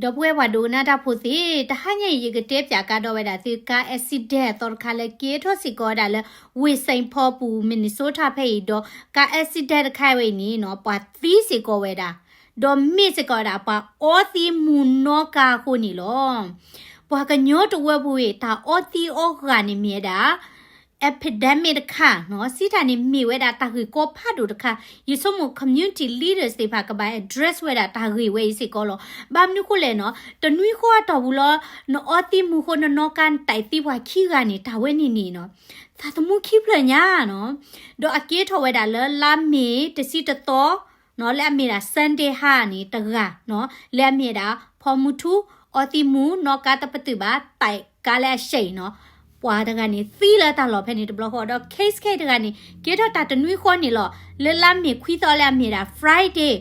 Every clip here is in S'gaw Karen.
ဒီပုၢ်ဝဲၢ်ပှၤဒိကနၣ်တၢ်ဖိသ့ၣ်, တဟါညါအံၤ ယကတဲပၠးကါဒီးဝဲဒၣ်သု ကါ accident အသီတခါလၢကဲထီၣ်စ့ၢ်ကီးဝဲဒၣ်လၢ ဝ့ၢ် Saint Paul ပူၤ Minnesota ဖဲအံၤဒီး ကါ accident တခါဝဲအံၤန့ၣ်နီၤ ပှၤသံစ့ၢ်ကီးဝဲဒၣ်, ဒီးမ့ၢ်စ့ၢ်ကီးဝဲဒၣ် ပှၤအီသံးမူၤနီၣ်ကါအဃိန့ၣ်လီၤ. ပှၤကညီတဝၢပူၤဝဲ တၢ်အီသံးအီဂၤန့ၣ်မ့ၢ်ဝဲဒၣ် epidemic တခါနီၤ, စံးတၢ်န့ၣ်မ့ၢ်ဝဲဒၣ်တၢ်ဂ့ၢ်ကီဖးဒိၣ်တခါ, ယဆိကမိၣ် community leaders သ့ၣ်တဖၣ်ကဘၣ် address ဝဲဒၣ်တၢ်ဂ့ၢ်ဝဲအံၤစ့ၢ်ကီးလီၤ. ဘၣ်မနုၤဃိလဲၣ်နီၤ, တနွံဃီအတီၢ်ပူၤလီၤ, နအီသံးမူၤဃိ နနီၣ်ကါနတဲသံပှၤခံဂၤန့ၣ် တၢ်ဝဲန့ၣ်န့ၣ်နီၤ, သးသမူခံဖျၢၣ်ညါနီၤ, ဒီးအကဲထီၣ်ဝဲဒၣ်လၢလါမ့ၤတဆံတသီ နီၤ လၢအမ့ၢ်ဒၣ် Sunday ဟါန့ၣ်တဂၤနီၤ, လၢအမ့ၢ်ဒၣ် ဖီမူထူ အီသံးမူၤ နီၣ်ကါတပတုာ်ဘၣ် တဲကါလၢအရှဲအံၤနီၤ, ပှၤတဂၤန့ၣ်သံလၢတၢ်လီၢ်ဖဲန့ၣ်တဘျီဃီဒီး case ခဲအံၤတဂၤန့ၣ် ကဲထီၣ်တၢ်တနွံဃီန့ၣ်လီၤ, လၢလါမ့ၤခွံသီလၢအမ့ၢ်ဒၣ် Friday,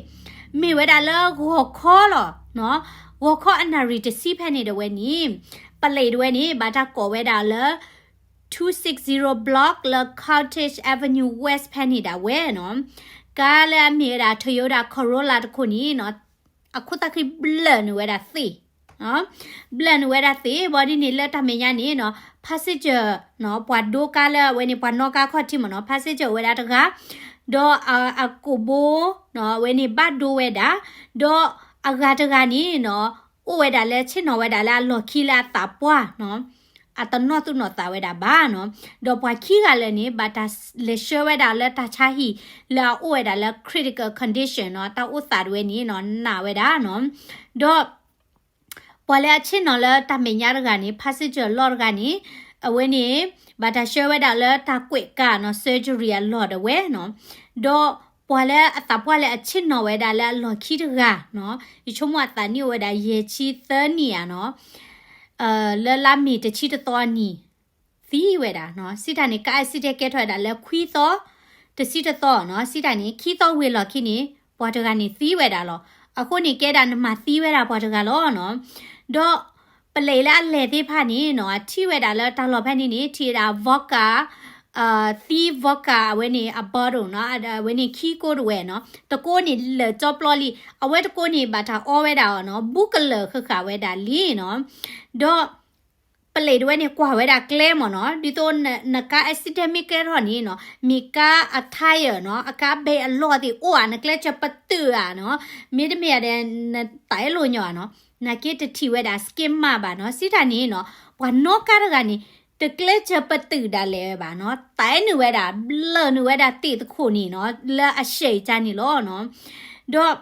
မ့ၢ်ဝဲဒၣ်လၢဂီၤခီလီၤ, ဂီၤခီအနၣ်ရံၣ်တဆံဖဲန့ၣ်ဒၣ်ဝဲန့ၣ်, ပလံးဒၣ်ဝဲန့ၣ် ဘၣ်တၢ်ကိးဝဲဒၣ်လၢ two six zero block လၢ Cottage Avenue West ဖဲန့ၣ်ဒၣ်ဝဲနီၤ, ကါလၢအမ့ၢ်ဝဲဒၣ် Toyota Corolla တခိၣ်န့ၣ်နီၤ, အခိၣ်သၣ်ဃံဘျၢၣ်န့ၢ်ဝဲဒၣ်သ့ၣ်, ဘျၢၣ်န့ၢ်ဝဲဒၣ်သ့ၣ် ဘီဒ်န့ၣ်လၢတၢ်မဲာ်ညါန့ၣ်နီၤ, passenger နီၤ ပှၤဒိကါလၢအဝဲန့ၣ် ပှၤနီၣ်ကါခီၣ်ထံးမ့ၢ်နီၤ, passenger အိၣ်ဝဲဒၣ်တဂၤ, ဒီးအကိာ်ဘိ နီၤ အဝဲန့ၣ်ဘၣ်ဒိဝဲဒၣ်, ဒီးအဂၤတဂၤန့ၣ်နီၤ အိၣ်ဝဲဒၣ်လၢဆ့ၣ်နီၤဝဲဒၣ်လၢအလီၢ်ခံလၢအသးပှၢ်နီၤ, အတနီၣ်သူၣ်နီၣ်သးဝဲဒၣ်ဘၣ်နီၤ, ဒီးပှၤခံဂၤလၢာ်န့ၣ် ဘၣ်တၢ်လဲၤဆှၢဝဲဒၣ်လၢတၢ်ဆါဟံၣ် လၢအအိၣ်ဝဲဒၣ်လၢ critical condition နီၤ, တၢ်အိၣ်သးတဝဲန့ၣ်နီၤ နာ်ဝဲဒၣ်နီၤ, ဒီး ပှၤလၢအဆ့ၣ်နီၤလၢတၢ်မဲာ်ညါတဂၤန့ၣ် passenger လီၢ်တဂၤန့ၣ် အဝဲန့ၣ် ဘၣ်တၢ်ဆှၢဝဲဒၣ်လၢတၢ်ကွဲးကါနီၤ surgery အလီၢ်ဒၣ်ဝဲနီၤ, ဒီးပှၤလၢအသးပှၢ်လၢအဆ့ၣ်နီၤဝဲဒၣ်လၢအလီၢ်ခံတဂၤနီၤ, ယဆိကမိၣ်အသးနံၣ်အိၣ်ဝဲဒၣ်ယဲၢ်ဆံသၢနံၣ်ဧါနီၤ, လၢလါမ့ၤတဆံတသီအနံၤ သံဝဲဒၣ်နီၤ, စံးတၢ်န့ၣ် ကါ accident ကဲထီၣ်ဝဲဒၣ်လၢခွံသီ တဆံတသီနီၤ, စံးတၢ်န့ၣ် ခံသီဝံၤအလီၢ်ခံန့ၣ် ပှၤတဂၤန့ၣ်သံဝဲဒၣ်လီၤ. အဃိန့ၣ်ကဲဒၣ်နမၤသံဝဲဒၣ်ပှၤတဂၤလီၤနီၤ, ဒီးပလံးလၢအလဲၤသ့ၣ်တဖၣ်န့ၣ်နီၤ အထံၣ်ဝဲဒၣ်လၢတၢ်လီၢ်ဖဲန့ၣ်န့ၣ် ထံၣ်ဝဲဒၣ် vodka သံ vodka အဝဲန့ၣ် အ bottle နီၤ, အဝဲန့ၣ်ခံကိးတဝဲနီၤ, တကိးန့ၣ်လၢာ်ကၠီပျီလံ, အဝဲတကိးန့ၣ်ဘၣ်တၢ်အီဝဲဒၣ်အီၤနီၤ ဘူးကလၢာ်ဃၣ်ဃၣ်ဝဲဒၣ်လံနီၤ, ဒီး ပလံးတဝဲန့ၣ်ကွၢ်ဝဲဒၣ်ကျဲမ့ၢ်နီၤ, ဒ်သိးနကါ accident မ့ၢ်ကဲထီၣ်န့ၣ်နီၤ မ့ၢ်ကါအ tyre နီၤ အကါဘဲးအလီၢ်သ့ၣ်အိၣ်ဧါ နကျဲးစၢးပတုာ်ဧါနီၤ, မ့တမ့ၢ်ဧါဒီး နသးအဲၣ်လိာ်ညီဧါနီၤ, နာ်က့တထံၣ်ဝဲဒၣ် skid mark ဘၣ်နီၤ, စံးတၢ်န့ၣ်နီၤ ပှၤနီၣ်ကါတဂၤန့ၣ် တကျဲးစၢးပတုာ်ဒၣ်လဲာ်ဝဲဘၣ်နီၤ, သးအဲၣ်နုာ်ဝဲဒၣ် ဘျၢၣ်နုာ်ဝဲဒၣ်သ့ၣ်တခိၣ်န့ၣ်နီၤ လၢအရှဲအံၤကါန့ၣ်လီၤနီၤ, ဒီး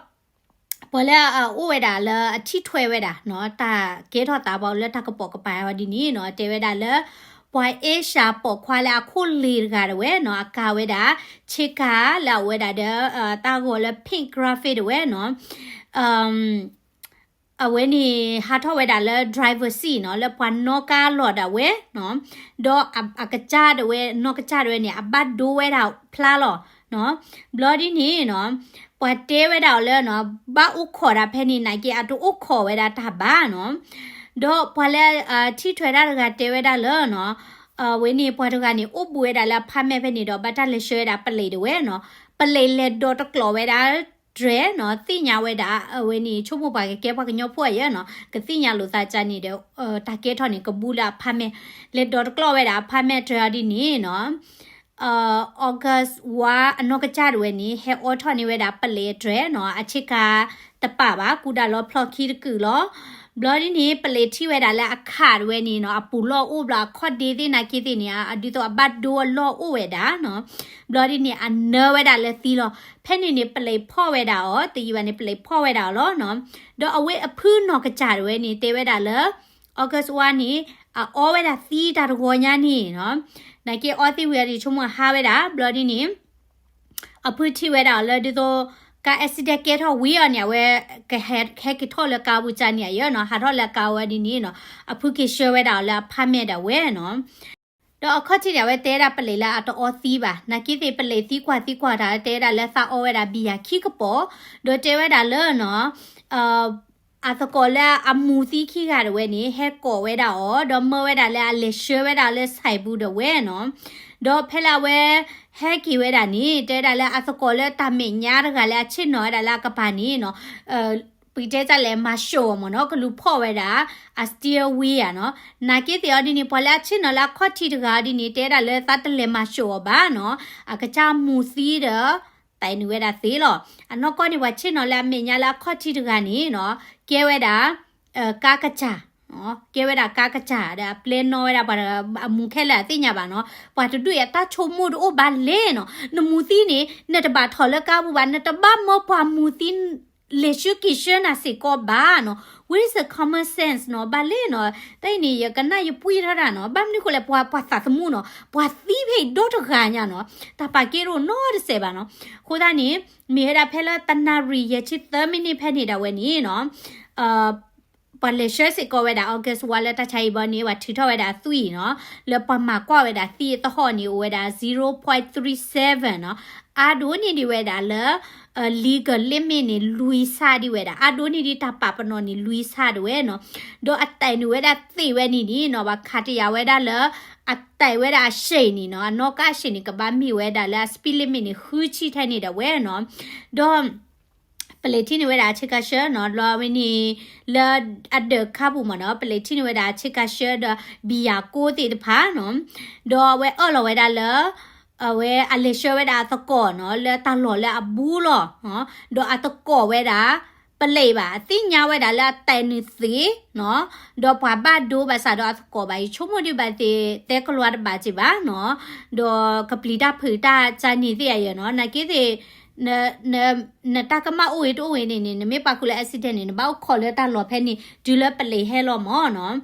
ပှၤလၢအအိၣ်ဝဲဒၣ်လၢအထံၣ်ထွဲဝဲဒၣ်နီၤ တၢ်ကဲထီၣ်သးဘၣ်လၢတၢ်ကပိာ်ကပၤအီၤဒ်န့ၣ်နီၤ တဲဝဲဒၣ်လၢ ပှၤအ့ရှၢၣ်ပိာ်ခွါလၢအခိၣ်လ့ၤတဂၤတဝဲနီၤ အကါဝဲဒၣ် ဆ့ကၤလၢအအိၣ်ဝဲဒၣ်ဒီး တၢ်ဂီၤလၢ pink graphic တဝဲနီၤ အဝဲန့ၣ်ဟးထီၣ်ဝဲဒၣ်လၢ driver seat နီၤ လၢပှၤနီၣ်ကါလီၢ်ဒၣ်ဝဲနီၤ, ဒီးအကစၢ်ဒၣ်ဝဲ နီၣ်ကစၢ်ဒၣ်ဝဲန့ၣ် အဘၣ်ဒိဝဲဒၣ်ဖျါလီၤနီၤ, ဘျီဒ်န့ၣ်နီၤ ပှၤတဲဝဲဒၣ်အီၤလၢနီၤ ဘၣ်အိၣ်ခိးဒၣ်ဖဲန့ၣ် နာ်က့အတအိၣ်ခိးဝဲဒၣ်တၢ်ဘၣ်နီၤ, ဒီးပှၤလၢအထံၣ်ထွဲတၢ်တဂၤတဲဝဲဒၣ်လၢနီၤ အဝဲန့ၣ်ပှၤတဂၤန့ၣ် အိၣ်ဘူးဝဲဒၣ်လၢ apartment ဖဲန့ၣ်ဒီး ဘၣ်တၢ်လဲၤဆှၢဝဲဒၣ်ပလံးဒၣ်ဝဲနီၤ, ပလံးလဲၤဒိးတကျိးဝဲဒၣ် တြဲၤနီၤ သ့ၣ်ညါဝဲဒၣ် အဝဲန့ၣ် ဆိကမိၣ်ပှၤကကဲပှၤကညီဖိအယဲၢ်နီၤ ကသ့ၣ်ညါလိာ်သးကါန့ၣ်ဒီး တၢ်ကဲထီၣ်န့ၣ် ကဘူးလၢ apartment လဲၤဒိးတကျိးဝဲဒၣ် apartment တြဲၤအီၤဒ်န့ၣ်နီၤ August ဝါအနီၢ်ကစၢ်ဒၣ်ဝဲန့ၣ် ဟဲအိးထီၣ်န့ၢ်ဝဲဒၣ်ပလံးတြဲၤနီၤ အဆ့ကၤတပာ်ဘၣ် ကူဒၣ်လီၤဖျီခံတကုာ်လီၤ. ဘျီဒ်န့ၣ် ပလံးထံၣ်ဝဲဒၣ်လၢအခးဒၣ်ဝဲန့ၣ်နီၤ အပူၤလီၢ်အိၣ်ဘျီ အခီၣ်ဒ့သ့ၣ်နာ်က့သ့ၣ်န့ၣ် ဒ်သိးအဘၣ်ဒိအလီၢ်အိၣ်ဝဲဒၣ်နီၤ ဘျီဒ်န့ၣ် အနၢဝဲဒၣ်လၢသံလီၤ. ဖဲန့ၣ်န့ၣ် ပလံးဖီၣ်ဝဲဒၣ်အီၤ တယံာ်ဘၣ်န့ၣ် ပလံးဖီၣ်ဝဲဒၣ်အီၤလီၤနီၤ. ဒီးအဝဲအဖုနီၢ်ကစၢ်ဒၣ်ဝဲန့ၣ် တဲဝဲဒၣ်လၢ August ဝါန့ၣ် အအီဝဲဒၣ်သံတၢ်တဂီၤညါန့ၣ်နီၤ. နာ်က့အီသံဝံၤအီၤဒ်ဆိကမိၣ်ဟါဝဲဒၣ် ဘျီဒ်န့ၣ် အဖုထံၣ်ဝဲဒၣ်အီၤလၢဒ်သိး ကါ accident ကဲထီၣ်ဝံၤအီၤန့ၣ် အဝဲကဟဲက့ၤထီၣ်လၢကါပူၤကၢ်န့ၣ်အယဲၢ်နီၤ ဟးထီၣ်လၢကါဝဲဒ်န့ၣ်နီၤ အဖုက့ၤဆှၢဝဲဒၣ်အီၤလၢအ apartment ဒၣ်ဝဲနီၤ. ဒီးအခီၣ်ထံးန့ၣ် အဝဲတဲဒၣ်ပလံးလၢအတအီသံဘၣ် နာ်က့သ့ၣ် ပလံးသံကွၢ်သံကွၢ်တၢ်တဲဒၣ်လၢသးအီဝဲဒၣ်ဘံယၤခံကပီၤ ဒီးတဲဝဲဒၣ်လၢနီၤ အသကိးလၢအမူၤသံခံဂၤဒၣ်ဝဲန့ၣ် ဟဲကိးဝဲဒၣ်အီၤ ဒီးမၢဝဲဒၣ်လၢအလဲၤဆှၢဝဲဒၣ်လၢ ဆိုင်ပူၤ ဒၣ်ဝဲနီၤ. ဒီးဖဲလၢအဝဲဟဲက့ၤဝဲဒၣ်န့ၣ် တဲဝဲဒၣ်လၢအသကိးလၢတၢ်မဲာ်ညါတဂၤလၢအဆ့ၣ်နီၤဝဲဒၣ်လၢအကပၤန့ၣ်နီၤ ပကတဲတၢ်လဲၤမၤၡိၣ်အီၤမ့ၢ်နီၤ, ကလူၤဖီၣ်ဝဲဒၣ် အ steering wheel နီၤ. နာ်က့သ့ၣ်အီၤဒ်န့ၣ် ပှၤလၢအဆ့ၣ်နီၤလၢအခီၣ်ထံးတဂၤအီၤဒ်န့ၣ် တဲဒၣ်လၢသးတလဲၤမၤၡိၣ်အီၤဘၣ်နီၤ, အကစၢ်မူၤသံဒီး တဲနုာ်ဝဲဒၣ်သ့လီၤ. အနီၢ်ကီၢ်န့ၣ် ပှၤဆ့ၣ်နီၤလၢအမဲာ်ညါလၢအခီၣ်ထံးတဂၤန့ၣ်နီၤ, ကဲဝဲဒၣ် ကါကစၢ်, ကဲဝဲဒၣ်ကါကစၢ်ဒီးအပျဲနီၣ်ဝဲဒၣ်ပှၤအမူၤခဲလၢာ်အသ့ၣ်ညါဘၣ်နီၤ. ပှၤတဒူၣ်အံၤအတၢ်ဆိကမိၣ်တအိၣ်ဘၣ်လဲၣ်နီၤ. နမူၤသံန့ၣ် နတဘၣ်ထီၣ်လၢကါပူၤဘၣ်, နတဘၣ်မၢပှၤမူၤသံ လဲၤဆှၢက့ၤဆှၢနၤစ့ၢ်ကီးဘၣ်နီၤ. Where is the common sense နီၤ, ဘၣ်လဲၣ်နီၤ. တၢ်အံၤန့ၣ် ယကနၣ်ယပှံၢ်ထီၣ်တၢ်နီၤ. ဘၣ်မနုၤဃိလဲၣ် ပှၤ ပှၤသးသမူနီၤ, ပှၤသံဖဲအံၤဒီတဂၤညါနီၤ, တၢ်ပာ်ကဲတအိၣ်နီတစဲးဘၣ်နီၤ. အဃိသတးန့ၣ် မ့ၢ်ဝဲဒၣ်ဖဲလၢတနၣ်ရံၣ်ယဲၢ်ဆံသၢမံးနံးဖဲန့ၣ်ဒၣ်ဝဲန့ၣ်နီၤ ပှၤလဲၤဆှၢစ့ၢ်ကီးဝဲဒၣ် August ဝါလၢတၢ်ဆါဟံၣ်ဘီန့ၣ် ပှၤထုးထီၣ်ဝဲဒၣ်သွံၣ်နီၤ, လၢပှၤမၤကွၢ်ဝဲဒၣ်သံအသဟီၣ်န့ၣ် အိၣ်ဝဲဒၣ် zero point three seven နီၤ, အါဒိၣ်န့ၢ်ဒံးဝဲဒၣ်လၢ legal limit န့ၣ် လွံၢ်ဆံဒံးဝဲဒၣ်, အါဒိၣ်န့ၢ်ဒံးတၢ်ပာ်ပနီၣ်န့ၣ် လွံၢ်ဆံဒံးဝဲနီၤ, ဒီးအတဲနုာ်ဝဲဒၣ်သ့ၣ်ဝဲန့ၣ်န့ၣ်နီၤ, ပှၤခးတယာ်ဝဲဒၣ်လၢ အတဲဝဲဒၣ်အရှည်န့ၣ်နီၤ, အနီၣ်ကါအရှည်န့ၣ် ကဘၣ်မ့ၢ်ဝဲဒၣ်လၢအ speed limit န့ၣ် ဃုဆံထဲန့ၣ်ဒၣ်ဝဲနီၤ, ဒီး ပလဲၤထံၣ်န့ၢ်ဝဲဒၣ်အဆ့ကၤဆှၢနီၤ, ဘျီဝဲန့ၣ် လၢအဒၢးခါပူၤမ့ၢ်နီၤ, ပလဲၤထံၣ်န့ၢ်ဝဲဒၣ်အဆ့ကၤဆှၢဒီး ဘံယၤကိသ့ၣ်တဖၣ်နီၤ, ဒီးအဝဲအၢၣ်လီၤဝဲဒၣ်လၢ အဝဲအလဲၤဆှၢဝဲဒၣ်အသကိးနီၤ, လၢတၢ်လီၢ်လၢအဘူးလီၤ, ဒီးအသကိးဝဲဒၣ် ပလဲၤဘၣ်, အသ့ၣ်ညါဝဲဒၣ်လၢအတဲနုာ်သ့နီၤ, ဒီးပှၤဘၣ်ဒိဘၣ်ဆၣ်ဒီးအသကိးဘၣ်, ယဆိကမိၣ်ဒံးဘၣ်သ့ၣ် တဲကလီတဘၣ်က့ၤဘၣ်နီၤ, ဒီးကပျံၤတၢ်ဖုးတၢ်ကန့ၣ်သ့ၣ်အယဲၢ်နီၤ, နာ်က့သ့ၣ် နတၢ်ကမၣ်အိၣ်ဂ့ၤတအိၣ်ဂ့ၤန့ၣ်န့ၣ် နမ့ၢ်ပာ်ဃုာ်လၢ accident န့ၣ် နဘၣ်အိၣ်ခိးလၢတၢ်လီၢ်ဖဲန့ၣ် တုၤလၢပလဲၤဟဲလီၤမ့ၢ်နီၤ,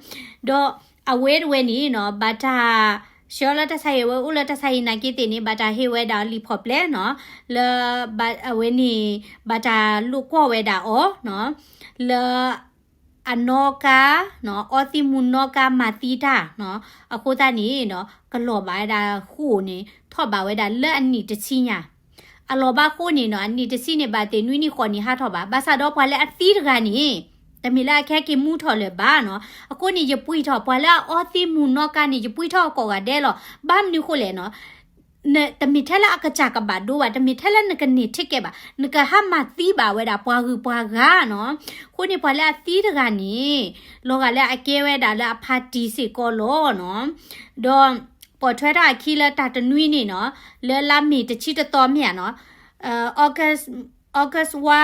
ဒီးအဝဲတဝဲန့ၣ်နီၤ ဘၣ်တၢ် ဆှၢလၢတၢ်ဆါဟံၣ်ဝဲအိၣ်လၢတၢ်ဆါဟံၣ်နာ်က့သ့ၣ်န့ၣ် ဘၣ်တၢ်ဟ့ၣ်ဝဲဒၣ်လံာ်ဖီၣ်ပျဲနီၤ, လၢ အဝဲန့ၣ် ဘၣ်တၢ်လိာ်ကွီၢ်ဝဲဒၣ်အီၤနီၤ, လၢ အနီၣ်ကါနီၤ, အီသံးမူၤနီၣ်ကါမၤသံတၢ်နီၤ, အဃိသတးန့ၣ်နီၤ ကလီၤဘၣ်ဝဲဒၣ်ဃိာ်န့ၣ် ထီၣ်ဘးဝဲဒၣ်လၢအနံၣ်တဆံညါ, အလီၤဘၣ်ဃိာ်န့ၣ်နီၤ အနံၣ်တဆံန့ၣ်ဘၣ်သ့ၣ်နွံနံၣ်ဃိးနံၣ်ဟးထီၣ်ဘၣ်, ဘၣ်ဆၣ်ဒီးပှၤလၢအသံတဂၤန့ၣ် တမ့ၢ်လၢအခဲက့ၤမူထီၣ်လၢၤဘၣ်နီၤ, အဃိန့ၣ် ယပှံၢ်ထီၣ် ပှၤလၢအအီသံးမူၤနီၣ်ကါန့ၣ် ယပှံၢ်ထီၣ်အကိးဂၤဒဲးလီၤ, ဘၣ်မနုၤဃိလဲၣ်နီၤ တမ့ၢ်ထဲလၢအကစၢ်ကဘၣ်ဒိဘၣ်, တမ့ၢ်ထဲလၢနကန့ၢ် ticket ဘၣ်, နကဟးမၤသံဘၣ်ဝဲဒၣ်ပှၤဂုၤပှၤဂၤနီၤ, အဃိန့ၣ် ပှၤလၢအသံတဂၤန့ၣ် လီၤဂာ်လၢအကဲဝဲဒၣ်လၢအဖါတံၢ်စ့ၢ်ကီးလီၤနီၤ, ဒီးပိာ်ထွဲထီၣ်အခံလၢတၢ်တနွံန့ၣ်နီၤ, လၢလါမ့ၤတဆံတသီမ့ၢ်ဧါနီၤ, August August ဝါ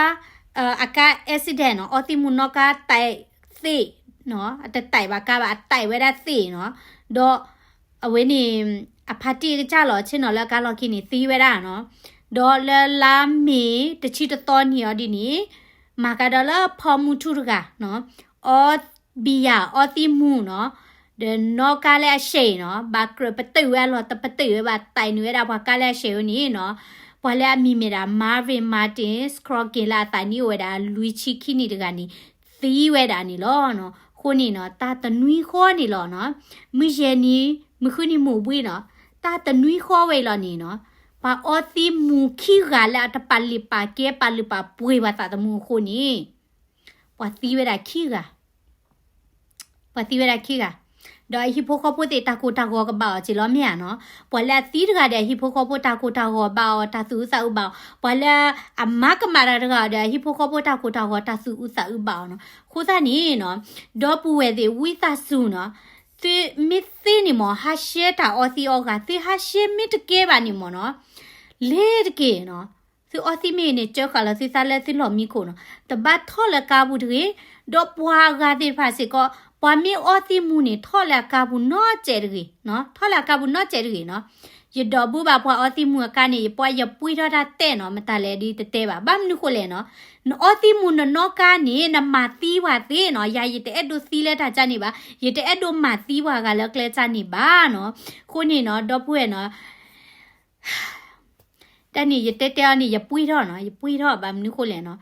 အကါ accident နီၤ, အီသံးမူၤနီၣ်ကါတဲးသ့ၣ်နီၤ, အတတဲးဘၣ်ကါဘၣ် အတဲးဝဲဒၣ်သ့ၣ်နီၤ, ဒီး အဝဲန့ၣ် အဖါတံၢ်အကစၢ်လီၤ ဆ့ၣ်နီၤလၢအကါလီၢ်ခံန့ၣ် သံဝဲဒၣ်နီၤ, ဒီးလၢလါမ့ၤတဆံတသီနံၤအီၤဒ်န့ၣ် မၤကဒီးလၢဖီမုၢ်ထူၣ်တဂၤနီၤ, အီ ဘံယၤအီသံးမူၤနီၤ, ဒီးနီၣ်ကါလၢအရှဲနီၤ, ဘၣ်ကြၢးပတုာ်ဝဲအလီၢ် တပတုာ်ဝဲဘၣ် တဲနုာ်ဝဲဒၣ်ပှၤကါလၢအရှဲဝဲန့ၣ်နီၤ, ပှၤလၢအမံၤမ့ၢ်ဒၣ် Marvin Martin Scroggins လၢအသးနံၣ်အိၣ်ဝဲဒၣ်လွံၢ်ဆံခံနံၣ်တဂၤန့ၣ် သံဝဲဒၣ်န့ၣ်လီၤနီၤ. အဃိန့ၣ်နီၤ တၢ်တနွံဃီန့ၣ်လီၤနီၤ, မုၢ်ယဲၢ်နံၤ မုၢ်ဃုနံၤမုၢ်ဘှံးနီၤ, တၢ်တနွံဃီဝဲအံၤလီၤန့ၣ်နီၤ, ပှၤအီသံးမူၤခံဂၤလၢအတပာ်လုၢ်ပာ်ကဲ ပာ်လုၢ်ပာ်ပှ့ၤပှၤသးသမူအဃိန့ၣ် ပှၤသံဝဲဒၣ်ခံဂၤ ပှၤသံဝဲဒၣ်ခံဂၤ, ဒီးအဟံၣ်ဖိဃီဖိသ့ၣ် တၢ်ကိၢ်တၢ်ဂီၤကဘၣ်အီၤက့ၤလီၤမ့ၢ်ဧါနီၤ. ပှၤလၢအသံတဂၤဒီး အဟံၣ်ဖိဃီဖိ တၢ်ကိၢ်တၢ်ဂီၤဘၣ်အီၤ တၢ်သူၣ်အုးသးအုးဘၣ်အီၤ, ပှၤလၢအမၤကမၣ်တၢ်တဂၤဒီး အဟံၣ်ဖိဃီဖိ တၢ်ကိၢ်တၢ်ဂီၤ တၢ်သူၣ်အုးသးအုးဘၣ်အီၤနီၤ. အဃိသတးန့ၣ်နီၤ, ဒီပုၢ်ဝဲၢ်သ့ၣ် ဝံသးစူၤနီၤ, သုမ့ၢ်သ့န့ၣ်မ့ၢ် ဟးရှဲတၢ်အီသံးအီဂၤ, သုဟးရှဲမ့ၢ်တကဲဘၣ်န့ၣ်မ့ၢ်နီၤ, လဲၤတက့ၢ်နီၤ. သုအီသံးမ့ၢ်န့ၣ် ကၢဃာ်လီၤသုသးလၢသုလီၢ်မံခိၣ်နီၤ, တဘၣ်ထီၣ်လၢကါပူၤတဂ့ၤ, ဒီးပှၤအဂၤသ့ၣ်တဖၣ်စ့ၢ်ကီး ပှၤမ့ၢ်အီသံးမူၤန့ၣ် ထီၣ်လၢအကါပူၤနီတစဲးတဂ့ၤ, ထီၣ်လၢအကါပူၤနီတစဲးတဂ့ၤနီၤ. ယဒိးဘူးဘၣ်ပှၤအီသံးမူၤအကါန့ၣ် ယပှၤယပှံၢ်ထီၣ်တၢ်တဲနီၤ, မတၤလဲၣ်ဒ်တတဲဘၣ်. ဘၣ်မနုၤဃိလဲၣ်နီၤ, နအီသံးမူၤနနီၣ်ကါန့ၣ် နမၤသံပှၤသ့နီၤ, ယၤယတအဲၣ်ဒိးသံလၢတၢ်ကါန့ၣ်ဘၣ်, ယတအဲၣ်ဒိးမၤသံပှၤဂၤလၢကျဲကါန့ၣ်ဘၣ်နီၤ. အဃိန့ၣ်နီၤ ဒီပုၢ်ဝဲၢ်နီၤ တၢ်န့ၣ် ယတဲတဲအီၤန့ၣ် ယပှံၢ်ထီၣ်နီၤ, ယပှံၢ်ထီၣ်ဘၣ်မနုၤဃိလဲၣ်နီၤ,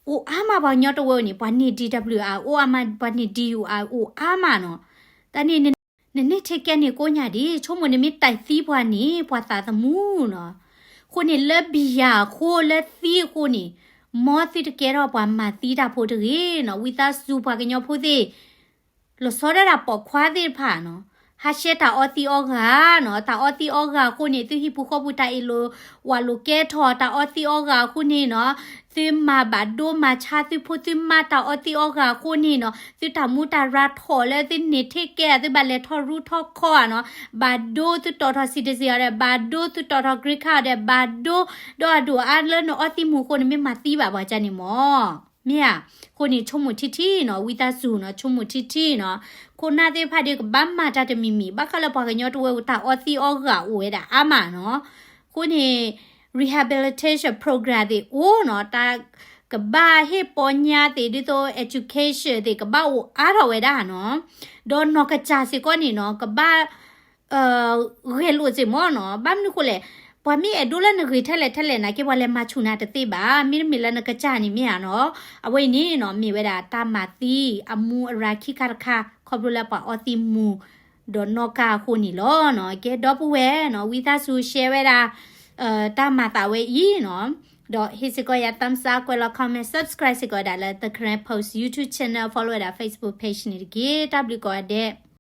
အိၣ်အါမးပှၤကညီတဝၢန့ၣ် ပှၤန့ၢ် DWI အိၣ်အါမး, ပှၤန့ၢ် DUI အိၣ်အါမးနီၤ. တၢ်န့ၣ် နန့ၢ် ticket န့ၣ်ကိးညါဒ် ဆိကမိၣ်နမ့ၢ်တဲသံပှၤန့ၣ် ပှၤသးသမူနီၤ. အဃိန့ၣ် လၢဘံယၤအဃိ လၢသံးအဃိန့ၣ် မ်သုတကဲထီၣ်ပှၤမၤသံတၢ်ဖိတဂ့ၤနီၤ. ဝံသးစူၤပှၤကညီဖိသ့ၣ် လီၤဆီဒၣ်တၢ်ပိာ်ခွါသ့ၣ်တဖၣ်နီၤ, ဟးဆှဲးတၢ်အီသံးအီဂၤနီၤ, တၢ်အီသံးအီဂၤအဃိန့ၣ် သုဟံၣ်ပူၤဃီပူၤတၢ်အ့ၣ်လိာ်ဝးလိာ်ကဲထီၣ် တၢ်အီသံးအီဂၤအဃိန့ၣ်နီၤ, သုမၤဘၣ်ဒိမၤဆါ သုဖိသုမါတၢ်အီသံးအီဂၤအဃိန့ၣ်နီၤ, သုတၢ်မူတၢ်ရၤထီၣ်လၢသုန့ၢ်ထဲကဲ သုဘၣ်လဲၤထီၣ်ရူထီၣ်ခီဧါနီၤ, ဘၣ်ဒိသုတီၣ်ထီၣ် citizen အီၤဒီး ဘၣ်ဒိသုတီၣ်ထီၣ် green card အီၤဒီး ဘၣ်ဒိ ဒီးအဒိၣ်အါလၢနအီသံးမူၤအဃိန့ၣ် မ့ၢ်မၤသံဘၣ်ပှၤကန့ၣ်မၢ် မ့ၢ်ဧါ. အဃိန့ၣ် ဆိကမိၣ်ထံထံနီၤ, ဝံသးစူၤနီၤ, ဆိကမိၣ်ထံထံနီၤ, ခိၣ်နၢ်သ့ၣ်တဖၣ်ဒီး ကဘၣ်မၤတၢ်တမံၤမံၤ, ဘၣ်ဃးလၢပှၤကညီတဝဲ တၢ်အီသံးအီဂၤအိၣ်ဝဲဒၣ်အါမးနီၤ. အဃိန့ၣ် rehabilitation program သ့ၣ်အိၣ်နီၤ, တၢ်ကဘၣ်ဟ့ၣ်ပီညါသ့ၣ် ဒ်သိး education သ့ၣ် ကဘၣ်အိၣ်အါထီၣ်ဝဲဒၣ်နီၤ, ဒီးနီၢ်ကစၢ်စ့ၢ်ကီးန့ၣ်နီၤ ကဘၣ် ဂဲၤလိာ်စ့ၢ်မၢ်နီၤ, ဘၣ်မနုၤဃိလဲၣ်, ပှၤမ့ၢ်အဲၣ်ဒိးလၢနဂ့ၤထဲလဲၣ်ထဲလဲၣ်နာ်က့ ပှၤလဲၤမၤဆူၣ်နၤတသ့ဘၣ်, မ့တမ့ၢ်လၢနကစၢ်န့ၣ်မ့ၢ်ဧါနီၤ. အဝဲအံၤန့ၣ်နီၤ မ့ၢ်ဝဲဒၣ်တၢ်မၤသံအမူအရၤခံခါတခါ ခီဖျိလၢပှၤအီသံးမူၤ ဒီးနီၣ်ကါအဃိန့ၣ်လီၤနီၤ. ကဲ ဒီပုၢ်ဝဲၢ်နီၤ, ဝံသးစူၤ share ဝဲဒၣ် တၢ်မၤသးဝဲအံၤနီၤ, ဒီးဟ့ၣ်စ့ၢ်ကီးယၤ thumbs up ကွဲးလီၤ comment, subscribe စ့ၢ်ကီးဝဲဒၣ်လၢ The Karen Post YouTube channel, follow ဝဲဒၣ် Facebook page န့ၣ်တက့ၢ်. တၢ်ဘျုးကိးဂၤဒဲး